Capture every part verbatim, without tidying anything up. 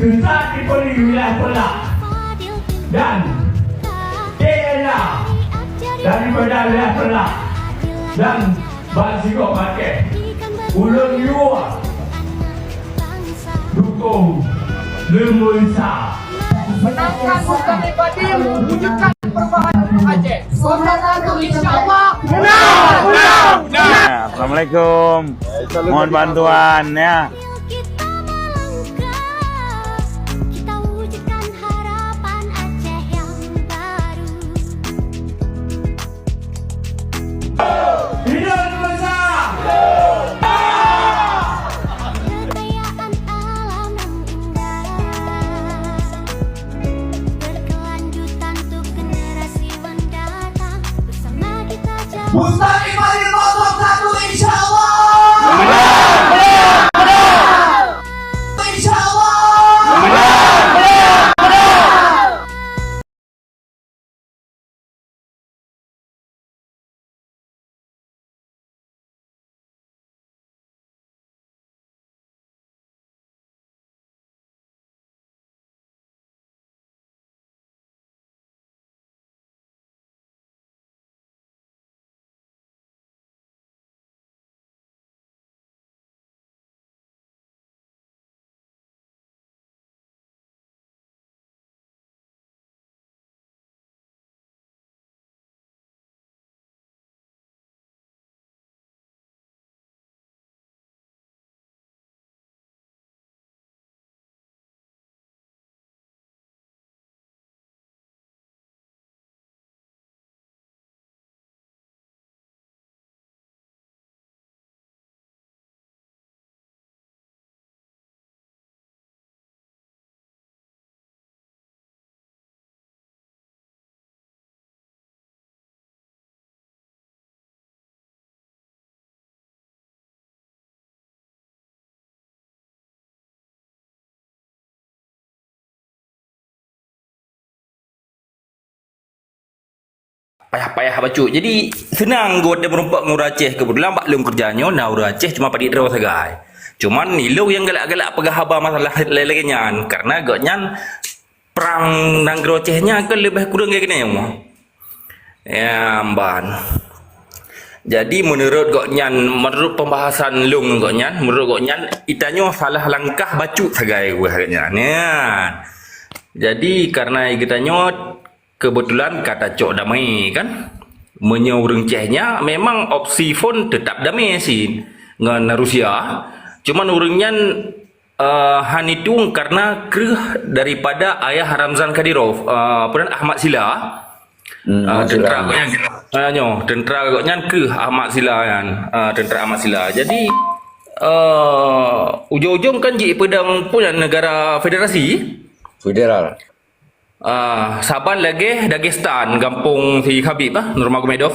Pusat diberi wilayah Peulak dan T N A daripada wilayah Peulak dan bansigom pakai ulôn yue dukung Leumeusa. Menangkan program Ibadim, wujudkan perubahan untuk Aceh. Bersatu, insya Allah. Menang! Menang! Menang! Assalamualaikum. Mohon bantuan, ya. Kita melangkah, kita wujudkan harapan Aceh yang baru. Hidup Indonesia! Kekayaan alam yang indah, berkelanjutan untuk generasi mendatang. Bersama kita jaga. Mustahil Bali nomor satu, insya Allah. Insya Allah. Payah-payah bacut. Jadi, seunang geuh watèe meurumpok ngon ureueng Aceh. Keubeutulan bak lôn keureuja nyoe na ureueng Aceh, cuma padit droe sagai. Cuman, ilôn nyang galak-galak peugah haba masalah lagèe nyan, kareuna gobnyan prang nanggroe Aceh nyan kan leubeh kureueng lagèe nyan. Ya, mban. Jadi, meunurot gobnyan, meunurot pembahasan lôn ngon gobnyan, meunurot gobnyan, geutanyoe salah langkah bacut sagai geuh gobnyan. Ya. Jadi, kareuna geutanyoe keubeutulan ka tacok damé, kan? Meunyoe ureueng Aceh nyan, memang opsi phôn teutap damé cit ngon Rusia. Cuman ureueng nyan eh, han itueng kareuna kreueh daripada ayah Ramzan Kadyrov, eh, apa nan, Ahmad Sylla. Hmm, eh, Ahmad Sylla. Teuntra gobnyan, eh, nyoe, teuntra gobnyan kreueh Ahmad Sylla nyan, eh, teuntra Ahmad Sylla. Jadi, eh, ujong-ujong kan jipeudong peue nan, negara federasi. Federal. Ah, saban lagèe Dagestan, gampông si Khabib, ah, Nurmagomedov.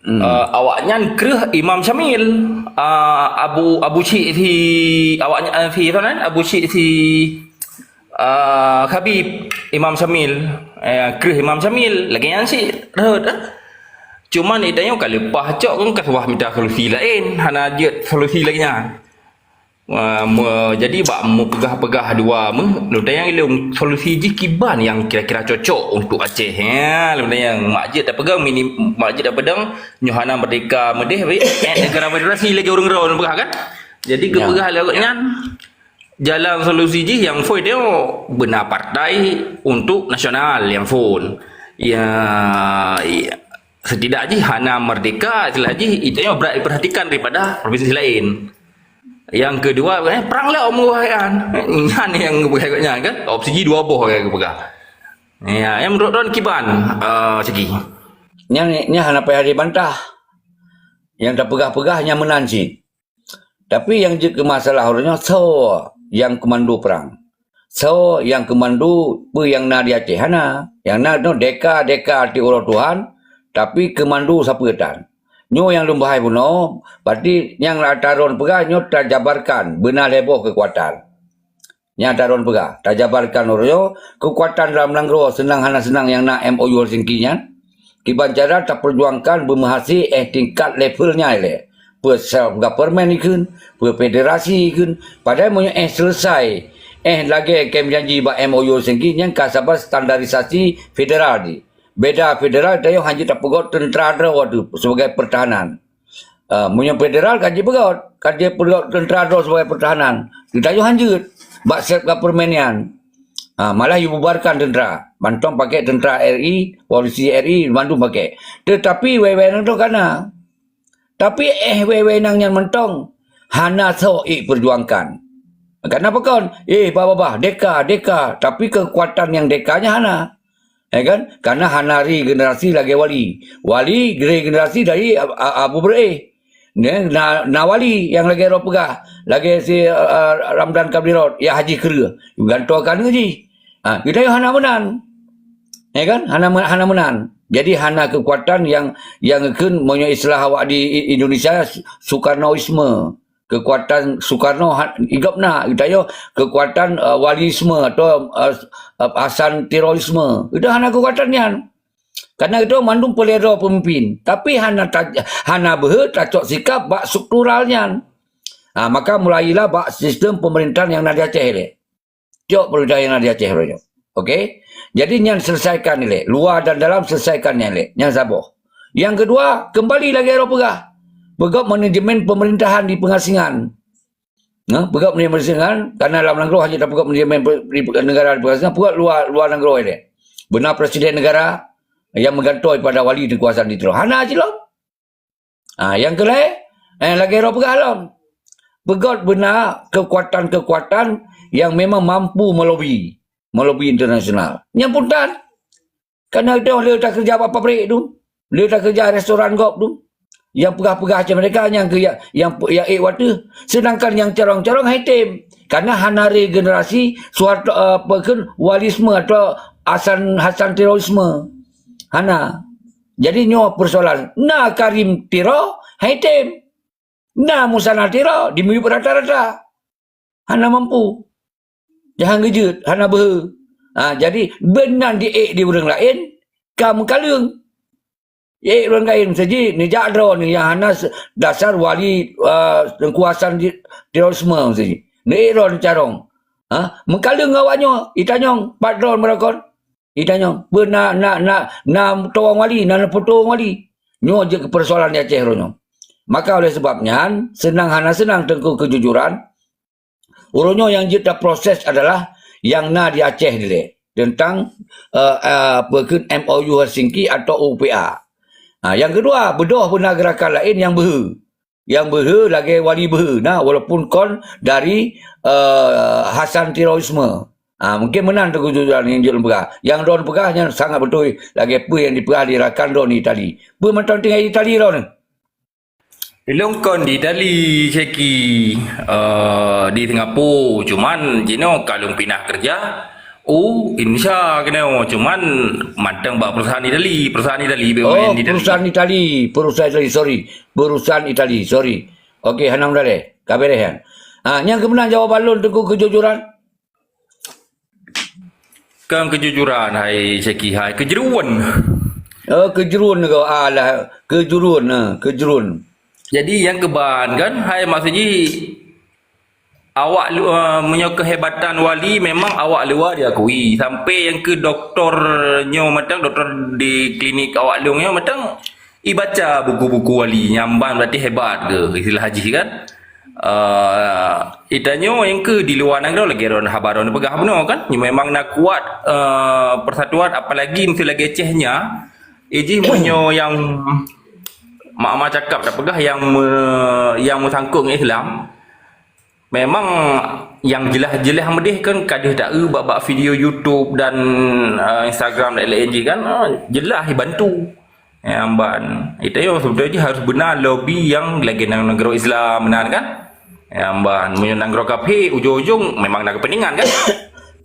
Hmm. Ah, awaknyan kreueh Imam Syamil. Ah, Abu, Abu Syik si, awaknyan, ah, si, siapa nan? Abu Syik si, ah, Khabib, Imam Syamil. Eh, kreueh Imam Syamil. Lagèe nyan cit rhot, ah. Cuman geutanyoe ka leupah cok kan, ka suah mita solusi laén. Hana jeuet solusi lagèe nyan. Wah, me-, jadi bak meupeugah-peugah dua meuh, lôn tanyong ilôn solusi jih kiban nyang kira-kira cocok untuk Aceh, ya. Lôn tanyong, mak jeuet tapeugah mini-, mak jeuet tapeudong, nyoe hana merdeka meudeh, weh, eh, negara federasi lagèe ureueng droe lôn peugah kan. Jadi, ya, geupeugah lé awaknyan, jalan solusi jih nyang phôn nyoe beuna partai untuk nasional nyang phôn. Ya, ya. Setidak jih hana merdeka, istilah jih, itu nyoe brat diperhatikan daripada provinsi laén. Nyang keudua, eh, prang lom geuh nyan. Nyan nyang geupeugah nyan kan. Opsi jih dua boh nyang geupeugah. Ya, nyang meunurot droen kiban, eh, segi. Nyan, nyan hana payah dibantah. Nyang tapeugah-peugah nyan meunan cit. Tapi nyang jeuet keu masalah uroe nyoe, soe nyang keumando prang? Soe nyang keumando peue nyang na di Aceh? Hana. Nyang na nyoe deka-deka tiep uroe Tuhan, tapi keumando sapeue tan. Nyoe nyang lôn beuhai bunoe, berarti nyang ata droen peugah nyoe tajabarkan beuna lhèe boh keukuatan. Nyang ata droen peugah, tajabarkan uroe nyoe keukuatan dalam nanggroe seunang hana seunang nyang na M O U Helsinki nyan. Kiban cara tapeujuangkan beumeuhasé eh tingkat level nyan ilèe. Peue self government ikheun, peue federasi ikheun. Padahai meunyoe eh selesai Eh, lagée kém janji bak M O U Helsinki, nyan ka saban standarisasi federal di. Beda federal, tanyoe hana jeuet tapeugét teuntra droe tu sebagai pertahanan. Ah, meunyoe federal ka jipeugét, ka jipeugét teuntra droe sebagai pertahanan. Tanyoe hana jeuet bak self government nyan. Ah, malah dibubarkan teuntra. Mantong pakai teuntra R I, polisi R I, mandum pakai. Tetapi wai-wai nyan tu kana. Tapi eh wai-wai nyan mantong hana soe ék perjuangkan. Karena pakon? Eh, bah-bah, bah, deka, deka. Tapi kekuatan nyang deka nyan hana. Ya kan? Karena hana regenerasi lagée wali. Wali regenerasi dari A-, A-, Abu Beureu'éh. Nyan, na, na wali nyang lagée droe peugah. Lagée si, uh, Ramdan Kadirot, ya Haji Keureuh. Gantoe ka neu jih. Ha, kita hana meunan. Ya kan? Hana me-, hana meunan. Jadi hana kekuatan nyang, nyang kheun meunyoe istilah awak di I-, Indonesia, Su-, Sukarnoisme. Kekuatan Sukarno ha-, i gob na, geutanyoe kekuatan, eh, Walisme atau, eh, eh, Hasan Terorisme. Geutanyoe hana kekuatan nyan. Karena geutanyoe mandum peuleudroe peumimpin. Tapi hana ta-, hana beuhe tacok sikap bak struktural nyan. Ha, maka mulailah bak sistem pemerintahan nyang na di Aceh lé. Cok peurintah nyang na di Aceh uroe nyoe. Okey? Jadi nyan selesaikan ilée. Luwa dan dalam selesaikan nyan ilée. Nyan saboh. Nyang keudua, keumbali lagée droe peugah. Peugét manajemen pemerintahan di pengasingan. Nah, peugét manajemen pengasingan, karena lam nanggroe hana tapeugét manajemen pe-, di pe-, negara di pengasingan, peugét luwa, luwa nanggroe ilée. Beuna presiden negara nyang meugantoe pada wali kekuasaan di droe. Hana jih lom. Ha, nyang keulhée, eh, lagée droe peugah lom. Peugét beuna kekuatan-kekuatan nyang memang mampu melobi, melobi internasional. Nyang puntan, karena geutanyoe le takeureuja bak pabrik tu, le takeureuja restoran gob tu. Nyang peugah-peugah macam mereka nyang ke, nyang, nyang, nyang ék watée. Sedangkan nyang carông-carông hai tem. Karena hana regenerasi Soeharto, eh, apa kheun, Walisme atau Hasan, Hasan Terorisme. Hana. Jadi nyoe persoalan. Na Karim Tiro, hai tem. Na Musanna Tiro, dimiyueb rata-rata. Hana mampu. Jahan geujeuet, hana beuhe. Ha, jadi, beunan di ék di ureuëng laén, ka meukaleueng. Ék ureuëng laén, meusaji, neujak droe ni nyang hana se-, dasar wali, eh, Teungku Hasan di-, terorisme, meusaji. Neuék droe neucarông. Ha, meukaleueng awak nyoe, itanyong, pat droe meurakon. Itanyong, peue na, na, na, na tuwang wali, na, na peutuwang wali. Nyoe jeuet keu persoalan di Aceh uroe nyoe. Maka oleh sebab nyan, seunang hana seunang Teungku keujujuran, uroe nyoe nyang jeuet taproses adalah nyang na di Aceh dilée teuntang, eh, eh, apa kheun M O U Helsinki atau U P A. Ha, nyang keudua, beudôh beuna geurakan laén nyang beuhe. Nyang beuhe lagée wali beuhe na, walaupun kon dari, eh, Hasan terorisme. Ha, mungkin meunan Teungku Jujuran nyang jeuet lôn peugah. Nyang droeneuh peugah nyan sangat beutôi lagée peue nyang dipeugah di rakan droeneuh Itali. Peue mantong tinggai Itali droeneuh? Ilôn kon di Itali, Syeki, eh, di Singapura. Cuman jinoe ka lôn pinah keureuja u Indonesia keunoe. Cuman mantong bak perusahaan Itali, perusahaan Itali, Oh, B U M N Itali. Perusahaan Itali, perusahaan Itali, sorry. Perusahaan Itali, sorry. Okey, hana meudaleh. Ka beres nyan. Ha, nyang keuh meunan jawaban lôn Teungku keujujuran. Kon keujujuran, hai Syeki, hai keujruen. Oh, keujruen kau, alah, keujruen, ha, keujruen. Jadi, nyang keuban kan, hai Mak Suji, awak lu-, eh, meunyoe keuhebatan wali memang awak luwa diakui. Sampai nyang keu doktor nyoe mantong, doktor di klinik awak lôn nyoe mantong, ibaca buku-buku wali, nyan ban berarti hebat keuh, istilah jih kan. Eh, itanyoe nyang keuh di luwa nanggroe lagée droeneuh haba droeneuh peugah bunoe kan, memang na kuat, eh, persatuan, apalagi meuseu lagée Aceh nyan, ijih meunyoe nyang mak-mak cakap tapeugah nyang me-, nyang meusangkot ngon Islam, memang nyang jeulaih-jeulaih meudeh kan ka deuh taeu bak-bak video YouTube dan, eh, Instagram laén-laén jih kan, eh, jeulaih bantu. Nyang ban, itanyoe seubeutôi jih harôh beuna lobi nyang lagée nanggroe Islam meunan kan? Nyang ban, meunyoe nanggroe kafé, ujong-ujong memang na keupeuntengan kan?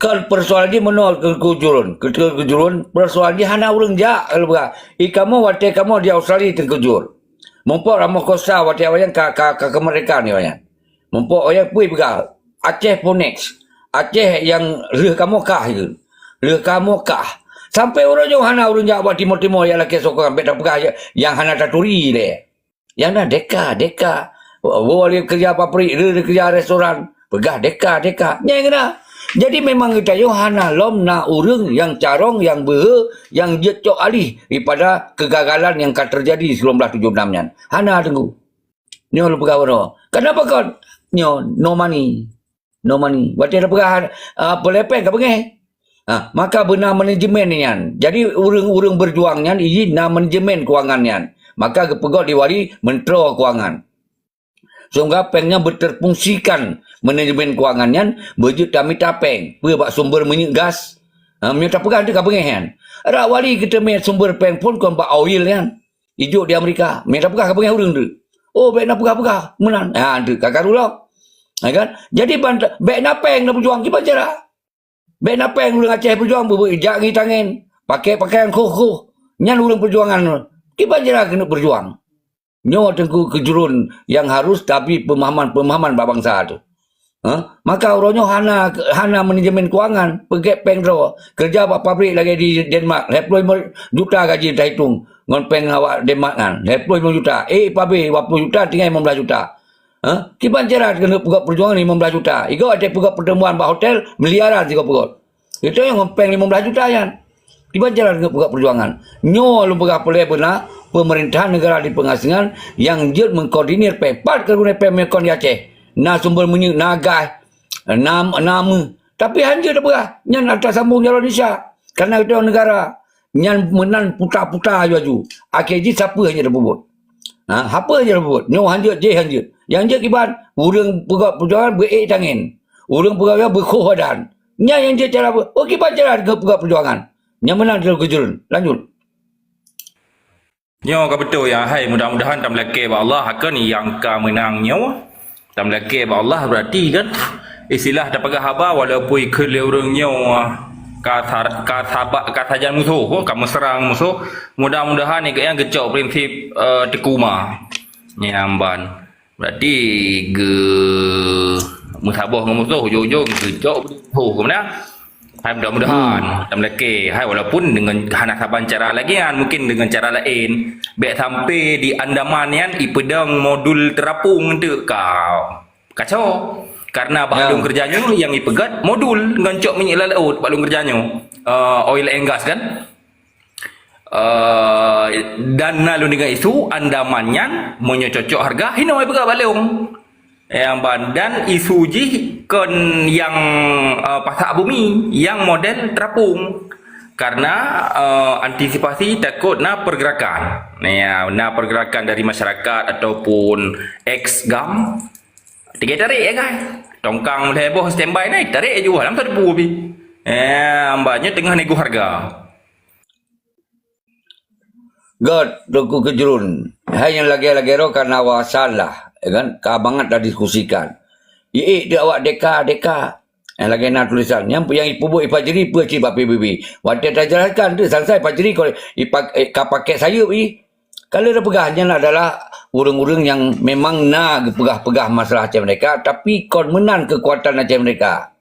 Kan persoalan jih meunoe keu-, keujruen, keu-, keujruen, persoalan jih hana ureuëng jak, kalau peugah. I kamoe watée kamoe di Australia teukujur. Mumpok Ramaphosa watée awaknyan ka, ka, ka keumeurdekaan awaknyan. Mumpok awaknyan peue peugah, Aceh for next. Aceh nyang reuh kamoe kah itu. Reuh kamoe kah. Sampai uroe nyoe hana ureuëng jak bak timor-timor nyang lakée sokongan, bék tapeugah nyang hana taturi lé. Nyang na deka, deka. Woe lé keureuja pabrik, lé keureuja restoran, peugah deka, deka. Nyang na. Jadi memang geutanyoe hana lom na ureuëng nyang carông, nyang beuhe, nyang jeuet cok alih daripada keugagalan nyang ka teujadi sikureueng blaih tujoh enam nyan. Hana, Teungku. Nyoe lôn peugah baroe. Kenapa kon? Nyoe, no money. No money. Watée tapeugah, ah, peulepeng ka beungéh. Ah, maka beuna manajemen nyan. Jadi ureuëng-ureuëng berjuang nyan iji na manajemen keuangan nyan. Maka geupeugöt di wali menteri keuangan. Sehingga péng nyan beuterfungsikan manajemen keuangan nyan beujeuet tamita péng. Peue bak sumber minyeuk gas. Ha, meunyoe tapeugah teuka beungéh nyan. Rak wali geuteumé sumber péng phon kon bak oil nyan. Ijok di Amerika. Meunyoe tapeugah ka beungéh ureuëng tu. Oh, bék na peugah-peugah. Meunan. Ha, tu ka karu lom. Ha, kan? Jadi, ban-, bék na péng na berjuang. Kiban cara? Bék na péng ureuëng Aceh berjuang, beubeujak ngi tangen. Pakai pakaian khoh-khoh. Nyan ureuëng perjuangan. Kiban cara keuneuk berjuang. Nyoe Teungku keujruen nyang harus tabi pemahaman-pemahaman bak bansa tu. Ha? Maka uroe nyoe hana, hana manajemen keuangan, peugét péng droe. Keureuja bak pabrik lagée di Denmark, lhée ploh limong juta gaji tahitung ngon péng awak Denmark nyan. Lhée ploh limong juta. Eh, pabrik dua ploh juta, tinggai limong blaih juta. Ha? Kiban cara keuneuk peugét perjuangan limong blaih juta. Igoe watée peugét pertemuan bak hotel, miliaran sigoe peugét. Itu nyang ngon péng limong blaih juta nyan. Kiban cara keuneuk peugét perjuangan. Nyoe lôn peugah peureulée beuna pemerintahan negara di pengasingan nyang jeuet mengkoordinir péng. Pat keuneuk péng meukon di Aceh. Na sumber minyeuk, na gas, na, na meuh. Tapi hanjeuet tapeugah. Nyan atra sambung jalan Indonesia. Karena itu negara. Nyan meunan puta-puta aju-aju. Akhé jih sapeue nyang tapeubuet? Ha, sapeue nyang tapeubuet? Nyoe hanjeuet, jih hanjeuet. Nyang jeuet kiban, ureuëng peugét perjuangan beuék tangen. Ureuëng peugét beukoh badan. Nyan nyang jeuet cara bu-, oh, kiban cara peugét perjuangan. Nyang meunan lôn keujruen. Lanjut. Nyoe ka beutôi, ya hai, mudah-mudahan tameulakée bak Allah, hakon nyang ka meunang nyoe. Tameulakée bak Allah, berarti kan istilah tapeugah haba walaupun ikheun lé ureuëng nyoe ka sar-, ka saba-, ka sajan musoh, ka meuseurang musoh, mudah-mudahan ikheun nyang geucok prinsip, eh, teukuma. Nyang ban. Berarti geu-, meusaboh ngon musoh, ujong-ujong geucok musoh, ke mana? Hai, mudah-mudahan. Hmm. Tameulakée. Hai, walaupun dengan hana saban cara lagée nyan, mungkin dengan cara laén. Bék sampai di Andaman nyan ipeudong modul terapung tu ka kacau. Karena bak lôn keureuja nyoe nyang ipeugét modul ngon cok minyeuk lam laôt bak lôn keureuja nyoe. Eh, oil and gas kan? Eh, dan na lôn deungoe isu Andaman nyan meunyoe cocok harga, hinoe ipeugah bak lôn. Nyang ban, dan isu jih kon nyang, eh, pasak bumi, nyang model terapung. Karena, eh, antisipasi takut na pergerakan. Ya, na pergerakan dari masyarakat ataupun ex gam. Tiga tarik ya kan? Tongkang mulai boh standby naik, tarik aja, lam terpu bi. Eh, ambaknya tengah nego harga. Göt, Teungku Keujruen. Hai nyang lagée-lagée roh ka na wawasan lah, ya kan? Ka bangat tadiskusikan. Iék teuh awak deka-deka. Nyang lagée na tulisan. Nyang, nyang ipeubuet i Fajri peue cit bak P B B. Watée tajelaskan teuh sansai Fajri ko ipak-, eh, ka pakai sayeup i. Ka lheueh tapeugah nyan adalah ureuëng-ureuëng nyang memang na geupeugah-peugah masalah Aceh Merdeka, tapi kon meunan keukuatan Aceh Merdeka.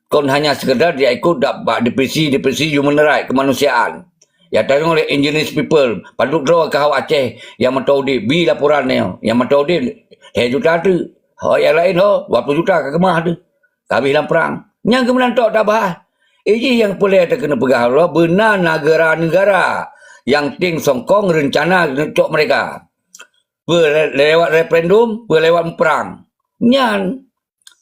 Kon hanya sekadar dia ikut dak bak depresi-depresi human right, kemanusiaan. Ya tanyong oleh indigenous people, padub droe keu awak Aceh nyang mantong udeb, bi laporan nyoe, nyang mantong udeb lhée juta teuh. Ho nyang laén ho, dua ploh juta ka keumah teuh. Ka habéh lam prang. Nyang keumeunantok tabahas. Eh, jih nyang peureulée takeuneuk peugah lom, beuna neugara-neugara nyang teng songkong reuncana keuneuk cok meureka. Peue le-, lewat referendum, peue lewat muprang. Nyan.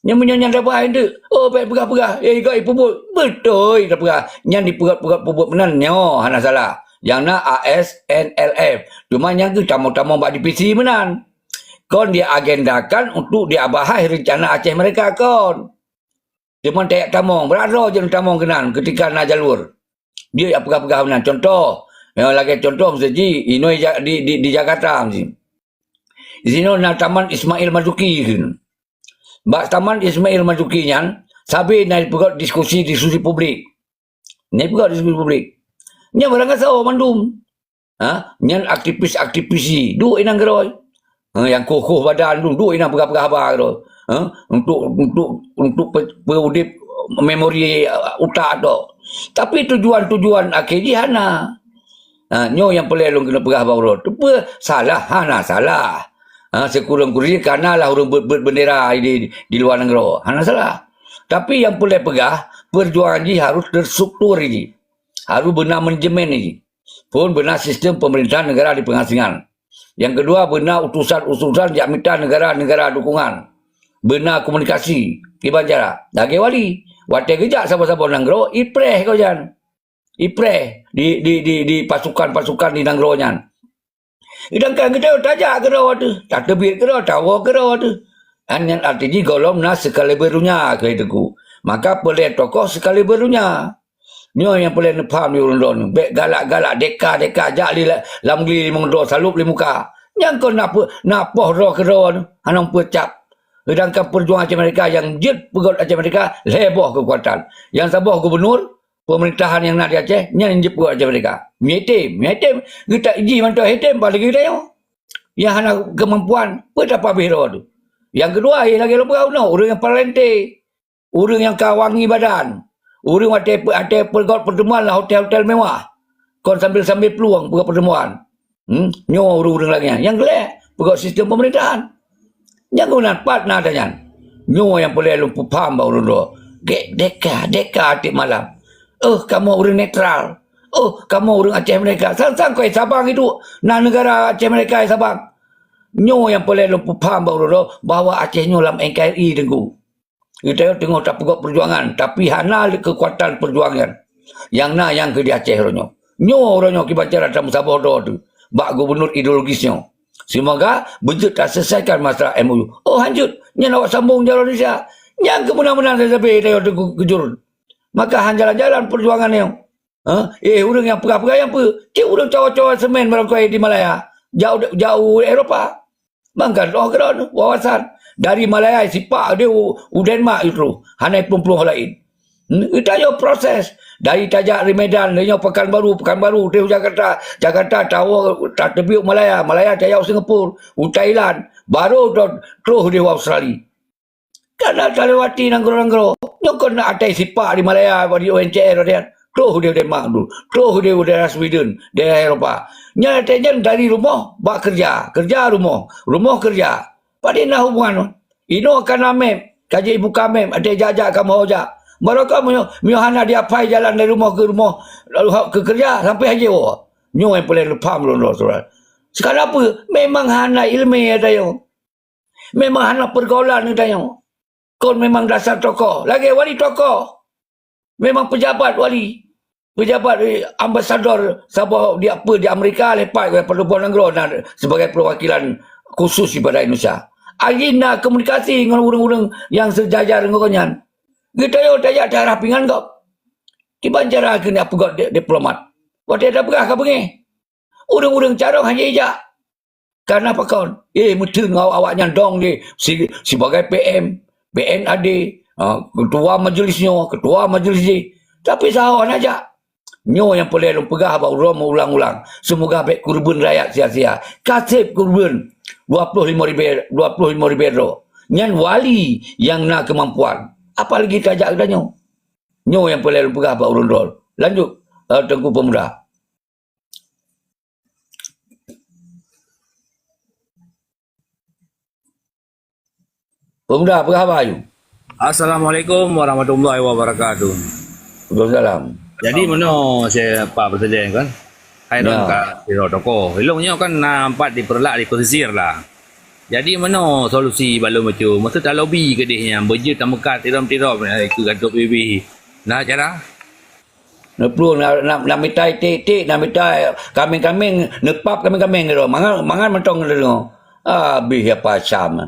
Nyan meunyoe nyan tabahas enteuk, oh, bék peugah-peugah. Eh, gak ipeubuet. Beutôi tapeugah. Nyan dipeugah-peugah peubuet meunan nyoe hana salah. Nyang na A S N L F. Cuma nyang geutamong-tamong bak D P C meunan. Kon diagendakan untuk diabahas reuncana Aceh Merdeka kon. Teuma tajak tamong, brat droe jeuet tamong keunan keutika na jalur. Dia jak peugah-peugah meunan. Contoh, ya, lagée contoh meuseujih, inoe ja-, di, di, di Jakarta meuseujih. Di sinoe na Taman Ismail Marzuki kheun. Bak Taman Ismail Marzuki nyan, sabe na dipeugah diskusi-diskusi publik. Na dipeugah diskusi publik. Nyan barang gasoe mandum. Ha? Nyan aktivis-aktivis jih. Duek inong keudroe. Ha, nyang koh-koh badan tu, duek inong peugah-peugah haba keudroe. Ha? Untuk, untuk, untuk pe-, peuudeb memori, uh, utak tu. Tapi tujuan-tujuan akhé jih hana. Ha, nyoe nyang peureulée lôn keuneuk peugah bak uroe. Teupeu salah, hana salah. Ha, sikureueng-kureueng kana lah ureuëng beuet-beuet bendera di, di luwa nanggroe. Hana salah. Tapi nyang peureulée peugah, peujuangan jih harôh teustruktur jih. Harôh beuna manajemen jih. Phôn beuna sistem peumeurintahan neugara di peungasingan. Nyang keudua, beuna utusan-utusan jak mita neugara-neugara dukungan. Beuna komunikasi, kiban cara. Lagée wali, watée geujak saboh-saboh nanggroe, ipreh gobnyan. Ipreh di, di, di, di pasukan-pasukan di nanggroe nyan. Sedangkan geutanyoe tajak keudroe teuh, tateubiet keudroe, tawoe keudroe teuh. Nyan arti jih gohlom na sekaliber donya keu Teungku. Maka peureulée tokoh sekaliber donya. Nyoe nyang peureulée neupham di ureuëng droeneuh. Bék galak-galak deka-deka jak li la-, lam gli limong droe salub lé muka. Nyang kon na peu-, na poh droe keudroe hana peucap. Sedangkan peujuangan Aceh Merdeka nyang jeuet peugot Aceh Merdeka lhée boh keukuatan. Nyang saboh gubunur, peumeurintahan nyang na di Aceh, nyan nyang jeuet peugot Aceh Merdeka. Mitem, mitem, geutak jih mantong hitem, apalagi geutanyoe. Nyang hana keumampuan, peue tapabeh droe teuh. Nyang keudua, lagée lôn peugah unoe, ureuëng nyang paralente. Ureuëng nyang ka wangi badan. Ureuëng watée pe-, watée peugot peuteumuan lam hotel-hotel mewah. Kon sambil-sambil peulueng peugot peuteumuan. Hmm? Nyoe ureuëng-ureuëng lagée nyan. Nyang keulhée, peugot sistem peumeurintahan. Nyang geunan pat na ata nyan. Nyoe nyang peureulée lôn peupham bak ureuëng droe. Gét deka, deka tieb malam. Oh, kamoe ureuëng netral. Oh, kamoe ureuëng Aceh Merdeka. Sang-sang keu Sabang itu na neugara Aceh Merdeka Sabang. Nyoe nyang peureulée lôn peupham bak ureuëng droe bahwa Aceh nyoe lam N K R I Teungku. Geutanyoe teungoh tapeugot peujuangan, tapi hana lé keukuatan peujuangan. Nyang na nyang keu di Aceh uroe nyoe. Nyoe uroe nyoe kiban cara tameusaboh droe teuh bak gubunur ideologis nyoe. Seumoga beujeuet taselesaikan masalah M O U. Oh, hanjeuet, nyan awak sambong jaroe Indonesia. Nyang keumeunang-meunang sabe-sabe tanyoe teuh keujur. Maka han jalan-jalan peujuangan nyoe. Ha? Eh, ureuëng nyang peugah-peugah nyang peue? Cit ureuëng cawa-cawa seumén barangkahi di Malaya. Jauh, jauh Eropa. Mangkat roh keudroe wawasan. Dari Malaya sipak deh u, u Denmark itu. Hana plueng-plueng laén. Hmm, geutanyoe proses. Dari tajak di Medan, dari nyoe Pekanbaru, Pekanbaru, deh u Jakarta, Jakarta, tawoe, tateubiet Malaya, Malaya tajak u Singapura, u Thailand, baru troh deh u Australia. Kana talewati nanggroe-nanggroe. Nyoe kon na atai sipak di Malaya, di U N C R, troh deh u Denmark dulu. Troh deh u daerah Sweden, daerah Eropa. Nyan atai nyan dari rumoh bak keureuja, keureuja rumoh, rumoh keureuja. Padahai na hubungan. Inoe kana mép, ka jibuka mép, atai jak-jak kamoe jak. Barokon meunyoe, meunyoe hana jiapai jalan dari rumoh keu rumoh, lalu ha-, keu keureuja sampai hana jiwoe. Nyoe nyang peureulée lôn pham lôn droe, saudara. Sekarang apa? Memang hana iéleumé atai nyoe. Memang hana peurgaulan geutanyoe. Kon memang dasar tokoh. Lagée wali tokoh. Memang pejabat wali. Pejabat, eh, ambasador saboh di apa di Amerika lepat ke peutuboh nanggroe na sebagai perwakilan khusus daripada Indonesia. Aji na komunikasi ngon ureuëng-ureuëng nyang sejajar ngon nyan. Geutanyoe tajak tarah pingan gob. Kiban cara keuneuk peugah di-, diplomat. Watée tapeugah ka beungéh. Ureuëng-ureuëng carông hana ijak. Karena pakon? Eh, meuteun awak-awak nyan dong di si-, sibagai P M, P N A D, ha, ketua majlis nyoe, ketua majlis jih. Tapi sahoe hana jak. Nyoe nyang peureulée lôn peugah bak uroe meuulang-ulang. Seumoga bék keureubeuen rakyat sia-sia. Kaseb keureubeuen dua ploh limong ribée, dua ploh limong ribée droe. Nyan wali nyang na keumampuan. Apalagi tajak geutanyoe. Nyoe nyang peureulée lôn peugah bak ureuëng droe. Lanjut, eh, Teungku Pemuda. Pemuda, apa khabar you? Assalamualaikum warahmatullahi wabarakatuh. Waalaikumsalam. Jadi, meunoe, saya Pak Presiden kan? Hai, ya. Don ka sidroe tokoh. Ilong nyoe kan na empat diperlak di pesisir lah. Jadi, meunoe solusi bak lôn bacut? Masa talobi keudeh nyan, beujeuet tameukat tirop-tirop, eh, keu kantor P B B. Nah, cara? Neuplueng na, na, na mita iték-iték, na mita kaméng-kaméng, neupap kaméng-kaméng keudroe. Mangat, mangat mantong keudroe. Abéh ya pasam.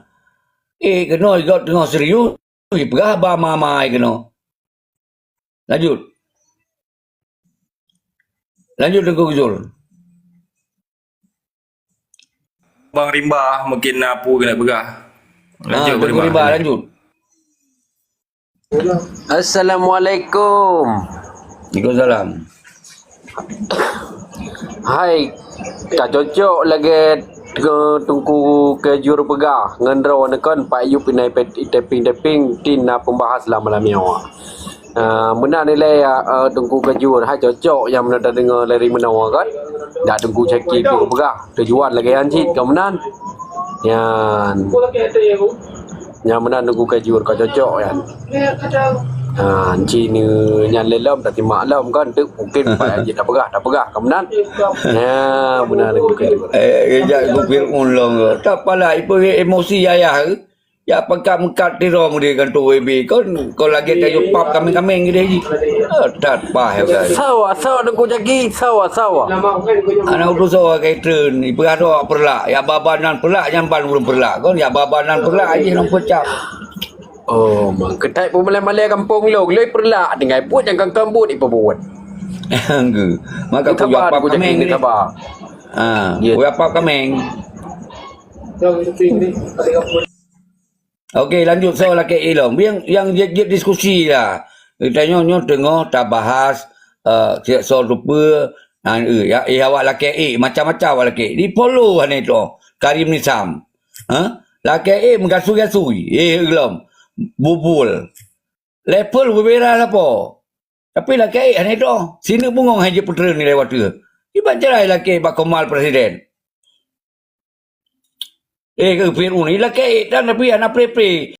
Eh, keunoe gob teungoh serius, ipeugah ba ma-ma keunoe. Lanjut. Lanjut, Teungku Gusur. Bang Rimba mungkin na peue keuneuk peugah. Lanjut, Bang Rimba, lanjut. Assalamualaikum. Waalaikumsalam. Hai, ka cocok lagée Teungku Keujur peugah, ngon droeneuh kon Pak Yub inai pet-, taping-taping tin na pembahas lam malam nyoe. Ah, meunan ilée, ah, Teungku Keujur, hai cocok nyang meunan tadeungoe lé meunoe kan. Dak Teungku Syakib peugah, tujuan lagée nyan cit ka meunan. Nyan. Nyang meunan Teungku Kajur ka cocok nyan. Ha, ci ni nyan lé lom, dak simak lom kan, teuk mungkin pat jih dak peugah, dak peugah ka meunan. Ya, meunan Teungku Kajur. Eh, jak Teungku Fir'aun lom. Tak apalah, ipeue emosi ayah. Ya, pangkat meukat tirong di kantor W B. Kon, kon lagèe tayue pap kameng-kameng gede jih. Ah, that pah ya, guys. Sawa, sawa Teungku Jaki, sawa, sawa. Anak utu sawa kai treun, ipeugah dok peurlak. Ya, baba nan peurlak, nyang ban ureueng peurlak. Kon, ya, baba nan peurlak, jih nang peucap. Oh, mang keutai peumalée-malée gampông lôn, lôn peurlak tinggai buet nyang kangkang buet ipebuet. Engke. Maka ku sabar, pap ku Jaki, kameng ni. Sabar. Ah, ya. Ku pap kameng. Okey, lanjut soe lakèe ilong. Biang nyang jeuet-jeuet diskusi lah. Geutanyoe nyoe teungoh tabahas, eh, siek soe teupeue, nah, eh, ya, eh, awak lakèe ék, macam-macam awak lakèe. Di follow hana itu, Karim Nisam. Ha? Lakèe ék meugasui-gasui. Eh, ilom. Bubul. Level berbeda lapo. Tapi lakèe ék hana itu. Sineuk bungong hai jeuet peutreun nilai watèe. Iban cerai lakèe bak komal presiden. Eh, ke Fir'aun ni lakèe ék tan tapi hana pre-pre.